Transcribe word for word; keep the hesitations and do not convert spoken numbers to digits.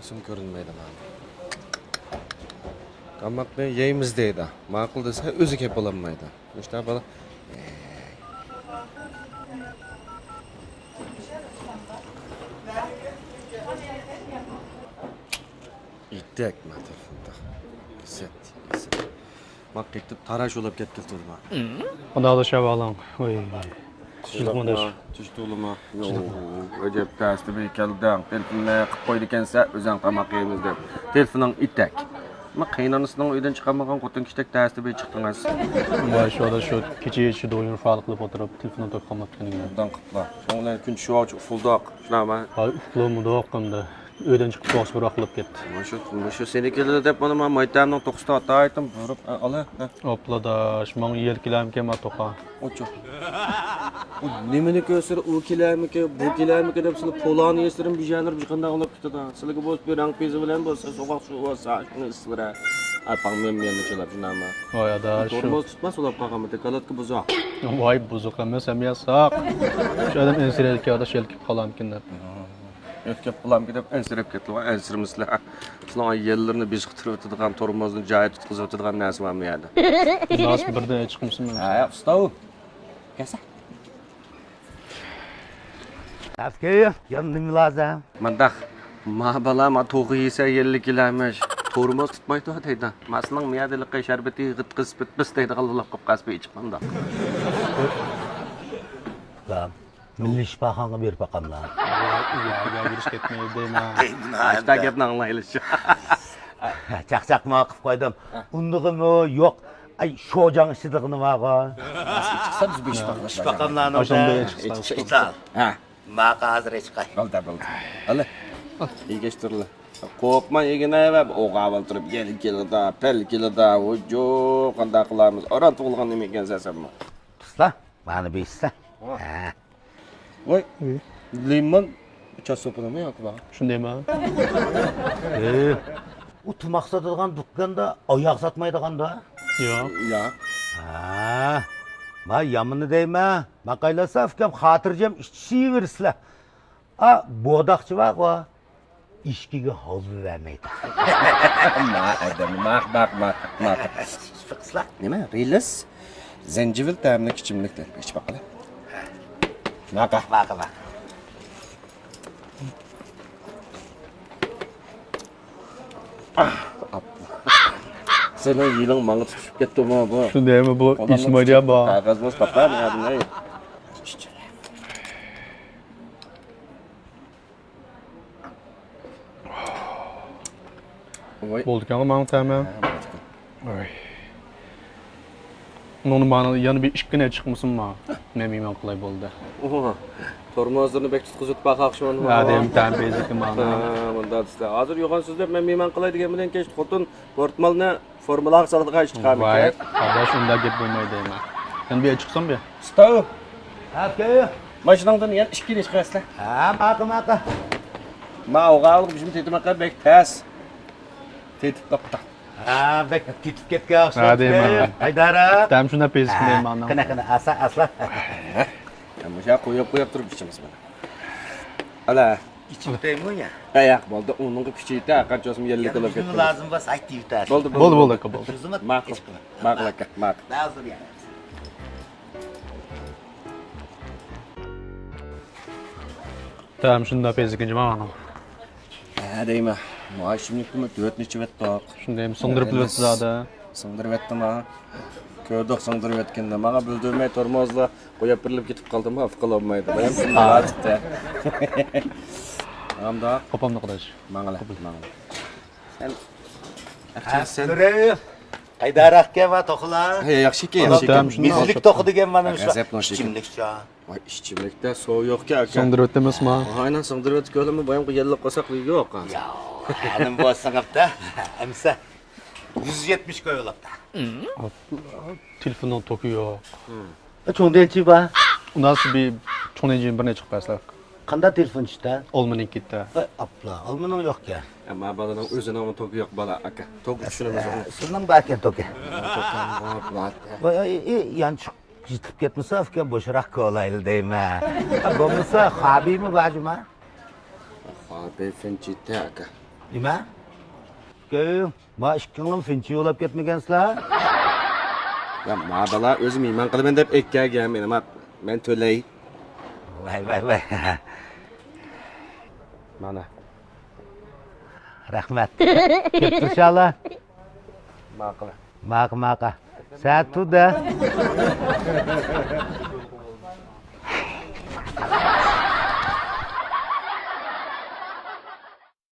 ئىسىم كۆرۈنمەيدۇ مانا. تاماقنى يەيمىز دەيدۇ. ماقۇل دېسە، ئۆزى كەپ بولالمايدۇ. مۇشۇنداق بالا. يېتەك ما تېلېفوندا. ئىسەت، ئىسەت. ما قېتىپ تاراش بولۇپ كەتكىلى تۇردى ما. قانداق ئەھۋالىڭ؟ ۋاي. تۇشتۇڭلىما؟ تۇشتۇڭلىما؟ يوق. ئەجەب تەستە بىر كەلدىڭ. تېلېفوننى قىپ قويىدىكەنسەن، ئۆزۈڭ تاماق يەيمىز دەپ. تېلېفونۇڭ ئېتەك. ما قېيىنئانىسىنىڭ ئۆيىدىن چىقارمىغان خوتۇن كىشىدەك تەستە بىر چىقتىڭىز. ۋاي، شۇ ئادەم شۇ كېچە شۇ دويۇن فال قىلىپ ئولتۇرۇپ، تېلېفوننى توك قالماپتىكەن. ئوبدان قىپلا. شۇنىڭ بىلەن كۈن چۈشۈۋالغۇچە ئۇخلىدۇق. شۇنداقمۇ؟ ۋاي، ئۇخلىمىدۇق ئەمدى. ئۆيدىن چىقىپ بولغاچ بىر ۋاقىت بولۇپ كەتتى. مۇشۇ، مۇشۇ سېنىڭكىلىرى دەپ مانا ما مايتەمنىڭ توققۇزدا ئاتايتتىم بۇيرۇپ، ئە، ئالا، ھە. ئاپلا داش، ماڭا يەل كېلەرمىكىن ما توقا. ئوچۇ. بۇ نېمىنى كۆرسىلە، ئۇ كېلەرمىكىن، بۇ كېلەرمىكىن دەپ سىلى پولانى يېسىرىم بىژەنىر بىژقانداق بولۇپ كېتىدۇ. سىلىگە بولسا بىر رەڭ پېزى بىلەن بولسا سوغۇق سۇ بولسا شۇنى ئىسسىرە. ئاپاڭ مەن مەننى چىلاپ شۇنداقمۇ؟ ۋاي ئاداش، شۇ تورمۇز تۇتماس ئۇلاپ قالغانمىدى، كالاتكا بۇزۇق. ۋاي بۇزۇق ئەمەس، ھەم ياساق. شۇ ئادەم ئەنسىرەيدىكەن ئاداش، يەل كېلىپ قالامىكىن دەپ. ئۆتكەپ قالامىكىن دەپ ئەنسىرەپ كەتتىم، ئەنسىرىمىسىلەر. شۇنىڭ يەللىرىنى بېسىقتۇرۇۋېتىدىغان، تورمۇزنى جايىدا تۇتقۇزۇۋېتىدىغان نەرسە بارمۇ يەردە؟ ناس بىردىن چىقمىسىمۇ؟ ھە، ئۇستا ئۇ. كەلسە. ئەسكەر، يەنە نېمە لازىم؟ مانداق، ما بالا، ما توغا يېسە يەللىك يېلەرمىش. تورمۇز تۇتمايدۇ دەيدۇ. ماسنىڭ مىيادىلىقى شەربىتى غىتقىز پىتپىس دەيدىغان لولاپ قاپقاس بىر ئىچىپ مانداق. مىللىي شىپاخانىغا بېرىپ باقاملا. ئۇياغا بېرىش كەتمەيدۇ دەيمەن. ئاشتا گەپنى ئاڭلايلى شۇ. چاقچاقمۇ قىلىپ قويدۇم. ئۇندىغىمۇ يوق. ئاي، شوجاڭ ئىچىدىغىنى بارغۇ. چىقسا بىز بېشىپ باقىمىز. شىپاخانلارنىڭ ئاشۇنداي چىقسا. ھە. ماقا ھازىر چىقاي. بولدى، بولدى. ھەلە. يېگەشتۈرلە. قورقما يېگىنە ۋە ئوغاۋ ئولتۇرۇپ يەل كېلىدا، پەل كېلىدا، ۋۇجۇ، قانداق قىلارمىز؟ ئاران تۇغۇلغان نېمە ئىكەنسەن سەنمۇ؟ ئۇستا، مانا بىسسە. ھە. ھە. ۋاي، لىمون چاچ سوپىنىمۇ ياكى بار؟ شۇندايمۇ؟ ئۇ تاماق ساتىدىغان دۇكاندا ئاياغ ساتمايدىغاندا؟ ياق. ياق. ھە. ما يامىنى دەيمەن. ماقايلاسا ئۇكام خاتىرجەم ئىچىشىۋېرىسىلەر. ئا، بوداقچى بارغۇ. ئىچكىگە ھالۋا بەرمەيدۇ. ما ئادەم، ما، ما، ما، ما. قىسلاق. نېمە؟ رېلىس؟ زەنجىۋىل تەملىك ئىچىملىك دەپ ئىچىپ باققىلى. ماقا. ماقا، ماقا. سېنىڭ يېلىڭ ماڭا تۇتۇشۇپ كەتتىمۇ بۇ؟ شۇندايمۇ بۇ؟ ئېسىمگە بار. قەغەز بولسا تاپا نەدىن؟ ۋاي. بولدىكەنغۇ ماڭا تەمە. ھە، بولدىكەن. ۋاي. ئۇنىڭدىن مانا يەنە بىر ئىككىنى چىقمىسۇنما؟ مەن مېھمان قىلاي بولدى. ئوھو. تورمۇزلىرىنى بەك تۇتقۇزۇپ باقاق شۇ ئاندىن. ھە، دەيمەن تەمە بېزىكى مانا. ھە، مۇنداق دېسە. ھازىر يوغان سۆزلەپ مەن مېھمان قىلاي دېگەن بىلەن كەچتە خوتۇن پورتمالنى فورمۇلاغا سالىدىغان ئىش چىقارمىكىن؟ ۋاي، ئاداش، ئۇنداق گەپ بولمايدۇ دەيمەن. يەنە بىر چىقسام بىر. ستوپ! ئاكا! ماشىناڭدىن يەنە ئىككىنى چىقىرىسىلەر. ھە، ماقۇل، ماقۇل. ما ئوغاۋلىق بىزمۇ تېتىماققا بەك تەس. تېتىپ باقتا. ھە، بەك تېتىپ كەتكەن ئوخشايدۇ. ھە، دەيمەن. ھەيدەر ئاكا. تەم شۇنداق پېزىككەن دەيمەن. قېنى، قېنى، ئاسا، ئاسلا. ھە، مۇشۇ قويۇپ، قويۇپ تۇرۇپ ئىچىمىز بۇنى. ئالا. ئىچىپ ئۆتەيمۇ يا؟ ھە، ياق، بولدى. ئۇنىڭغا كۈچ يېتە، قاچان چوسما يەللىك قىلىپ كەتتىڭىز. لازىم بولسا ئېيتىۋېتەرسىز. بولدى، بولدى، بولدى، بولدى، ئاكا، بولدى. ماقۇل، ماقۇل، ئاكا، ماقۇل. ھازىر يا. تەم شۇنداق پېزىكىنچى مانا. ھە دەيمەن. مانا ئىچىملىكنىمۇ تۆتنى ئىچىۋەتتۇق. شۇندايمۇ سىڭدۈرۈپ ئۆتتى زادى. سىڭدۈرۈۋەتتىما؟ كۆردۇق سىڭدۈرۈۋەتكىنىنى. ماڭا بىلدۈرمەي تورمۇزلا قويۇپ بېرىلىپ كېتىپ قالدىمۇ، ئاپا قىلالمايدۇ. بايام شۇنداق چىقتى. ئامدا. قوپامدۇ قارداش. ماڭىلا، ماڭىلا. سەن، سەن. قايداراق كەۋا توخۇلا. ھە، ياخشىكى، ياخشىكى. مېزىلىك توخۇ دېگەن مانا مۇشۇ. ئىچىملىكچە. ۋاي، ئىچىملىكتە سۇ يوقكەن ئاكا. سىڭدۈرۈۋەتتىڭىزمۇ؟ ئاينان سىڭدۈرۈۋەتتى كۆلىمى بايامقى يەللىك قورساقلىق يوق. يا، ئەنىم بولسىڭىپتا. ئەمسە يۈز يەتمىش كوي بولۇپتا. تېلېفوننىڭ توكى يوق. چوڭ دېنچى بار. ئۇناسى بىر چوڭ دېنچى بىرنى چىقىپ بەرسىلەر. قانداق تېلېفون ئىشتا؟ ئالمىنىڭكى ئىشتا. ئاپلا، ئالمىنىڭ يوقكەن. ئەمما بالىنىڭ ئۆزىنىڭ توكى يوق بالا ئاكا. توك چۈشۈنىمىز. سىزنىڭ باركەن توكى. ۋاي، ئاي، ئاي، يانچۇق. يېتىپ كەتمىسە، ئۇكام بوشراق كولايلى دەيمەن. بولمىسا، خابىمۇ بار جۇما. خابى فىنچىتە ئاكا. نېمە؟ ئۇكام، ما ئىككىڭلام سىنچى يولاپ كەتمىگەنسىلەر؟ يا، ما بالا ئۆزى مېھمان قىلىمەن دەپ ئەكەلگەن مېنى، ما، مەن تۆلەي. ۋاي، ۋاي، ۋاي. مانا. رەھمەت. كەپتۇرشالا. ماقۇل. ماقۇل، ماقۇل. سەت تۇردە.